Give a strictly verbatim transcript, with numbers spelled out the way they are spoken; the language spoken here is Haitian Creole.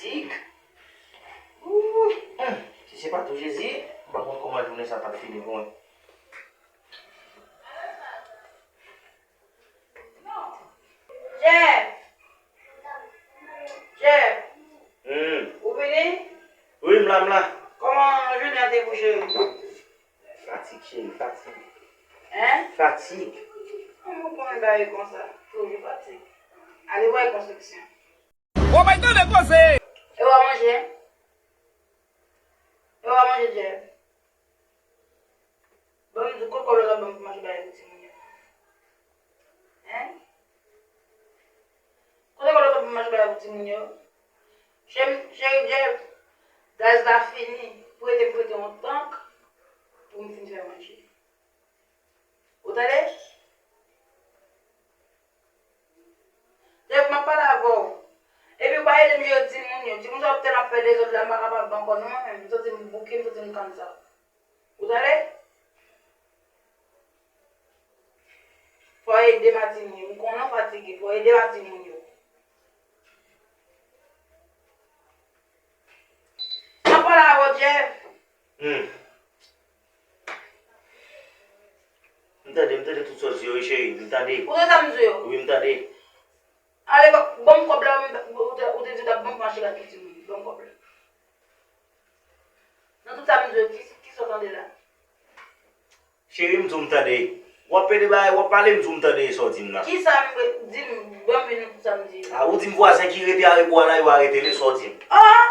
Tik. Ooh, hmm. Si se pa tou Jezi, m pa konn kòman jounen sa t ap fini pou mwen. Jeff! Jeff! Hmm. Ou vini? Wi, m la, m la. Kòman jounen an te pou cheri? Fatig, cheri, fatig. Hein? Fatig. Kòman ou konn bagay konsa? Toujou fatig. Ale wè konstriksyon. Ou bay tande koze. E w a manje? E w a manje, Jeff? Bon, m di, kote kòb la w t ap ban m pou m achte bagay pou timoun yo? Hein? Kote kòb la w t ap ban m achte bagay pou timoun yo? Cheri, cheri Jeff, gaz la fini. Prete m, prete yon tank pou m fin fè manje. Ou tande? Jeff, m ap pale avè w. Epi w pa ede m jere timoun yo. Timoun sa ap tèlman ap fè dezòd la, m pa kapab ankò non, mwen menm. M santi m bouke, m santi m kannsa. Ou tande? Fò w ede m a timoun yo. M konnen w fatige. Fò w ede m a timoun yo. M ap pale avè w, Jeff. Hmm. M tande, m tande tout sa w di yo, wi, cheri. M tande. Ou tande sa m di yo? Wi, m tande. Ale, ba, ban m kòb la, ou te, ou te di w t ap ban m mache la pou timoun. Ban m kòb la. Nan tout sa m di yo, ki, ki sa w tande la? Cheri, m di w m tande. W ap pede bagay, w ap pale, m di w m tande sa w di m la. Kisa m re-, di m, ban m vin nan tout sa m di yo. A, ou di m vwazen ki rete a rebò a la, yo arete l, e sa w di m? Oh!